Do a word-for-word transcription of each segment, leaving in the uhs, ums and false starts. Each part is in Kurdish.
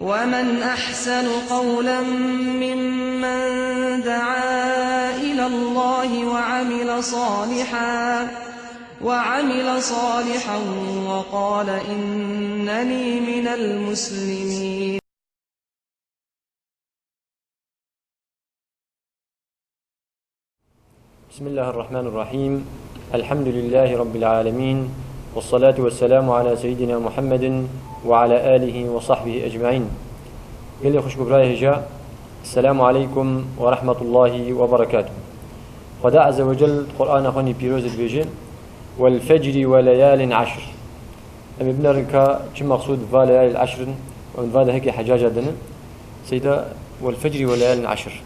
ومن أحسن قولا ممن دعا إلى الله وعمل صالحا وعمل صالحا وقال إنني من المسلمين. بسم الله الرحمن الرحيم. الحمد لله رب العالمين. والصلاة والسلام على سيدنا محمد وعلى آله وصحبه أجمعين. Gelê xwişk û birayê hêja, Esselamu aleykum ve rahmetullahi ve berekatuh. Xweda Azze ve Cel Qur'ana xwe nî pîroz dibêje, "Wel fecri ve leyalin eşr." Em ê binerin ka çi meqsûd va leyalil eşr in, em va de hekê hecaca dine. Seyda, "Wel fecri ve leyalin eşr."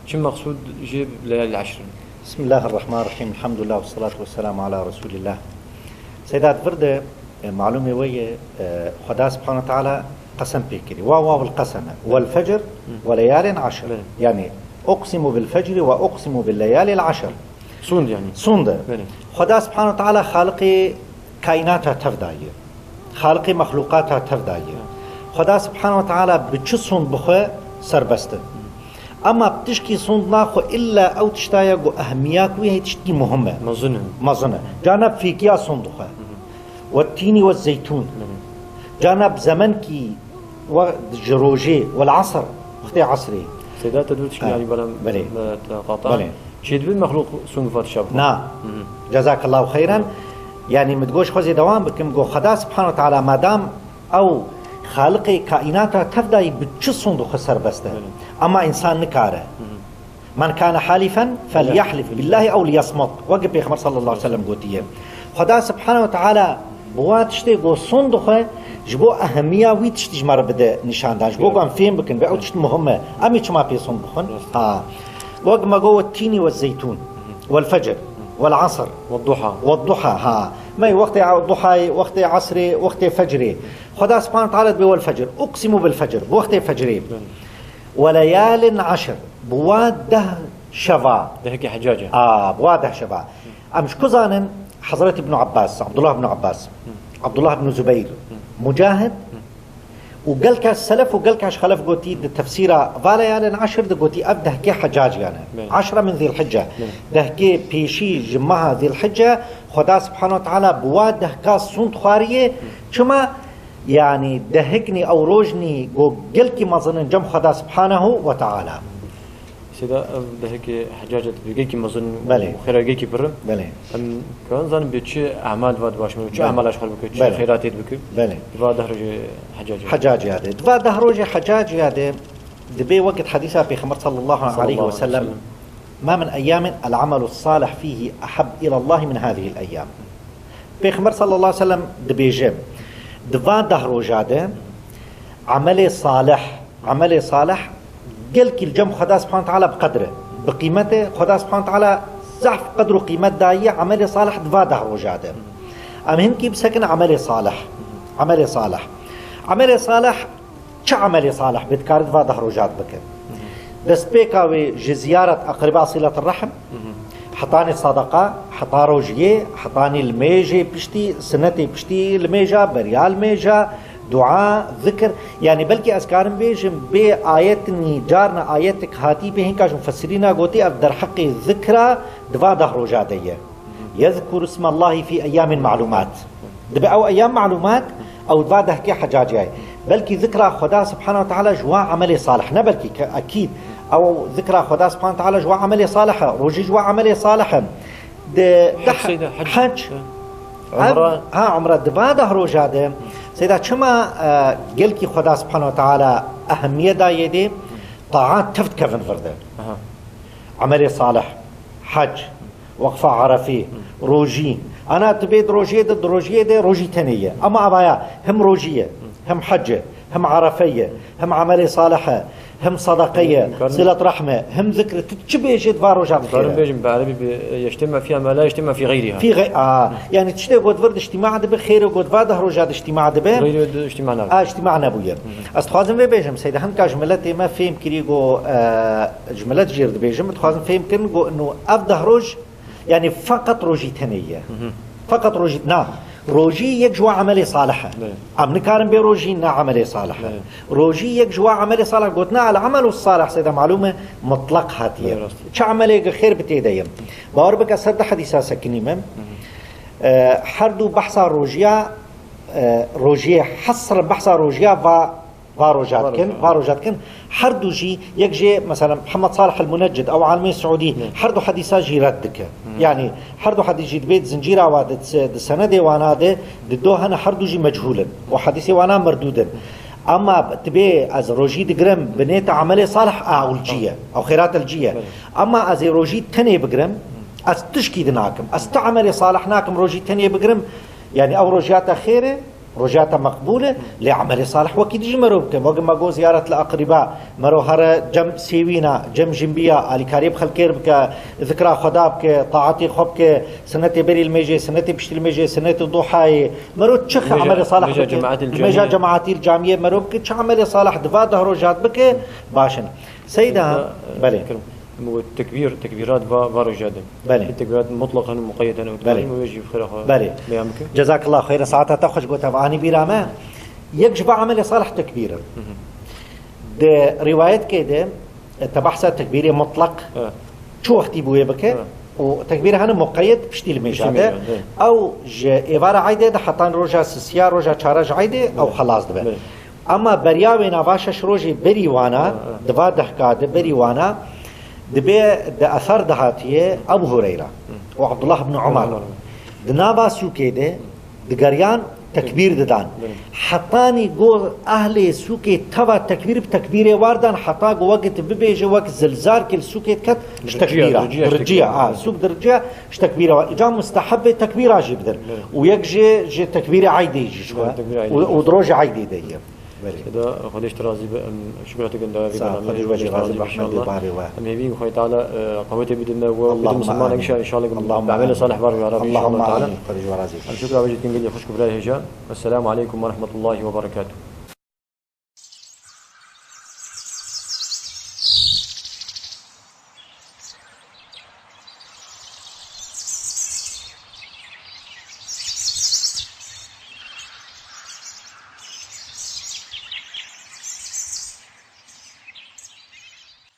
Çi meqsûd ji leyalil eşr in? Bismillahirrahmanirrahim. Elhamdülillah ve salatu ve selamu ala Resulillah. Seyda, di vir de, e, malûmê we ye, e, Xweda Subhanahu Teala qesem pê kirî. Wa wawil qesem e. Wel fecr ve leyalin eşr. Belê. Yani, uqsimu bil fecri ve uqsimu bil leyalil eşr. Sûnd yani. Sûnd e. Belê. Xweda Subhanahu Teala Xaliqê kaînata tev dayî. Xaliqê mexlûqata tev dayî. Xweda Subhanahu Teala bi çi sûnd bixwe serbest e. Ama tişkî sûnd naxwe illa ew tişta ye ku ehmiya ku hê tiştkî muhim e. Mezin e. Mezin e. Cana bi fêkiya sûnd dixwe. Ve tînî ve zeytûn. Belê. Cana bi zemenkî we ji rojê, wel asr, wextê esrê. Seyda, te dûr tişkî Ha. yani bela Belê. me te qata. Belê. Çêdibe mexlûq sûnd û fatişa bixwe? Na. Hı hı. Cezakallahu xeyran. Yani min digoş xwezê dewam bikim, go Xweda Subhanahu Teala madam ew Xaliqê kaînata tev dayî bi çi sûnd û xwe serbest e. Belê. Ama însan nikare. Hı hı. Men kâne halifen felyahlif billahi ew liyasmut. Weke Pêxember sallallahu aleyhi ve sellem gotiye. Xweda Subhanahu ve Teala bi wa tiştê go sûnd dixwe, ji bo ehemiya wî tiştî ji me re bide nîşandan. Ji bo ku em fêm bikin, be ew tişt muhim e. Em ê çima pê sûnd bixwin? Ha. Wek me got, "Ve tînî ve zeytûn, wel fecr, wel asr, Ve duha. Ve duha." Ha. Me wextê duhayê, wextê esrê, wextê fecrê. Xweda Subhanahu ve Teala dibê, "Wel fecr, uqsimu bil fecr." Bi wextê fecrê. Belê. Ve leyalin eşr, bi wa deh şeva. Dehekî hecac e. A, bi wa deh şeva. Em ji ku zanin? Hezret Ibn Abbas, Abdullah ibn Abbas, Abdullah ibn Zubeyr, Mucahid û gelka selef û gelka ji xelef gotî di tefsîra va leyalin eşr de gotî ev dehkê hecac yani. Belê. Eşra min Zîlhicce. Belê. Dehkê pêşî ji meha Zîlhicce, Xweda Subhanahu ve Teala bi wa dehka sûnd xwariye. Çima? Yani dehiknî ew rojnî go gelkî mezin in cem Xweda Subhanahu ve Teala. Seyda, ev dehekê hecaca dibê gelkî mezin Belê. Û xêra gelkî pir in. Belê. Em karin zanin bê çi emal va dibaş me, çi Belê. Emala ji xwe bike, çi Belê. Xêratê dibike. Belê. Di va deh rojê hecaca. Hecaciya de. Di va deh rojê hecaciya de dibê wekit hedîsa Pêxember sallallahu aleyhi ve sellem. Sallallahu aleyhi ve sellem. "Ma min eyyamin el-amelu salih fihi eheb ilallahi min hazihil eyyam." Pêxember sallallahu aleyhi ve sellem dibêje, di va deh roja de emelê salih, emelê salih gelkî li cem Xweda Subhanahu Teala bi qedir e, bi qîmet e. Xweda Subhanahu Teala zehf qedr û qîmet daye emelê salih di va deh roja de. Em hinkî bisekin emelê salih. Emelê salih. Emelê salih Çi emelê salih bê dikare di va deh roja de bike? Destpêka wê ji ziyaret eqriba, silet rehim, hetanî sedeqa, heta rojiyê, hetanî limêjê piştî, sinetê piştî limêja, beriya limêja, dua, zikir. Yani belkî ez karim bêjim bê ayetnî, carna ayetik hatî bê hinka ji mufessirîna gotî ev derheqê zikra di va deh roja de ye. Yezkuru ismallahi fî eyyamin ma'lumat. Dibe ew eyyam ma'lumat, ew va dehkê hecaciyayê. Belkî zikra Xweda Subhanahu ve Teala ji wa emelê salih. Ne belkî, ke ekîd. Ew zikra Xweda Subhanahu ve Teala ji wa emelê salih e. Rojî ji wa emelê salih e. Di, di Hec, Seyda, hec. Hec. Ev, Umre. Ha, umre di va deh roja de. Seyda, çima, e, gelkî Xweda Subhanahu ve Teala ehemiyet dayê dê? Taat tev dikevin vir de. Aha. Emelê salih, hec, weqfa Arefê, rojî. Ana tu bê di rojiyê de, di rojiyê de rojî tenê ye. Ama avaya hem rojî ye, hem hec e, hem Arefe ye, hem emelê salih e, hem sadaqe ye, Karim silet rahme, hem zikr e. Tu çi bêjê di va roja Karim bixêre? Bêjim bi erebî bi, e, yectema fî emela yectema fî xeyrîha. Fî xey-, a, yani tiştê got vir de îctîma dibe, xêrê got va deh roja de îctîma dibe. Xeyrê de îctîma nabe. A, îctîma nebûye. Ez dixwazim vê bêjim, Seyda, hinka ji miletê me fêm kirî go, e, ji milet jêr dibêjim, dixwazim fêm kirin go, no ev deh roj, yani feqet rojî tenê ye. Feqet rojî, na. Rojî yek ji wan emelê salih e. Belê. Em nikarin bê rojî ne emelê salih e. Belê. Rojî yek ji wan emelê salih, gotina el-emelu salih, seyda malûm e, mutlaq hatiye. Belê, rast. Çi emelê xêr bi tê de ye. Bawer bike, ser du hedîsa sekinî me. Hı hı. E, her du behsa rojiya, e, rojiyê, hesr behsa rojiya va, va roja dikin, va roja dikin. Her du jî, yek jê, mesela, Mihemed Salih el-Munecid, ew alimê Siûdî, her du hedîsa jî red dike. Hı. Yani, her du hedîs jî dibê di zincîra wa de, di senedê wana de, di do hene her du jî mechûl in. Û hedîsê wana merdûd in. Ama dibê ez rojî digirim, binêta emelê salih, a, ewlcî ye. Ew xêrat el cî ye. Belê. Ama ez ê rojî tenê bigirim, ez tişkî di nakim. Ez ti emelê salih nakim, rojî tenê bigirim. Yani, ew rojiya te xêr e, rojiya te meqbûl e, lê emelê salih wekî dijî mero bikin. Wek me got, ziyaret li aqriba, mero here cem sêwîna, cem jinbiya, alîkariyê bi xelkê re bike, zikra Xweda bike, taetê xwe bike, sinetê berî limêjê, sinetê piştî limêjê, sinetê duhayê. Mero çi emelê salih bike? Mêja cemaetî li camiyê mero bike, çi emelê salih di va deh roja de bike, baş in. Seyda, belê. Tekbîr, tekbîrat va, va roja de. Belê. Tekbîrat mutlaq hene, muqeyyed hene. Belê. Wê jî bi xêra xwe beyan bike. Cezakillah xeyran, saeta te xweş, got ev anî bîra me. Yek ji va emelê salih tekbîr in. Hı hı. Di rîwayetkê de, e, te behsa tekbîrê mutlaq çi wextî bi wê bike û tekbîr hene muqeyyed piştî limêja de. Ew ji êvara eydê de hetan roja sisiya, roja çara ji eydê, ew xelas dibe. Belê. Ama beriya wêna va şeş rojê berî wana, di va dehka de berî wana, dibê di eser de hatiye Ebu Hureyra û Abdullah ibn Umar. Di nava sûkê de digeriyan, tekbîr didan. Hetanî got ehlê sûkê teva tekbîr bi tekbîrê war dan, heta got weke tu bibêje wek zilzarkê li sûkê diket, ji tekbîra. Diriciya, a, sûk diriciya, ji tekbîra. Îca mustehebê tekbîra jî bidin. Û yek jî, ji tekbîrê eydê jî ji xwe. Û, û di rojê eydê de ye. Belê. Seyda, Xwedê ji te razî be, em şukra te kin dawa vî beramê. Xwedê ji we jî razî be, rehmetê barê we. Em hêvî Xwedê Teala, e, qewetê bidin me, we bidin Allahümme Musulman amin. Inşallah, Allahümme bi emelê amin. Salih var ya Rabbi, Allahümme inşallah Teala. Amin. Xwedê ji we razî be. Em şukra vejî kin gelî xwişk û birayê hêja. Esselamu aleykum ve rahmetullahi ve berekatuhu.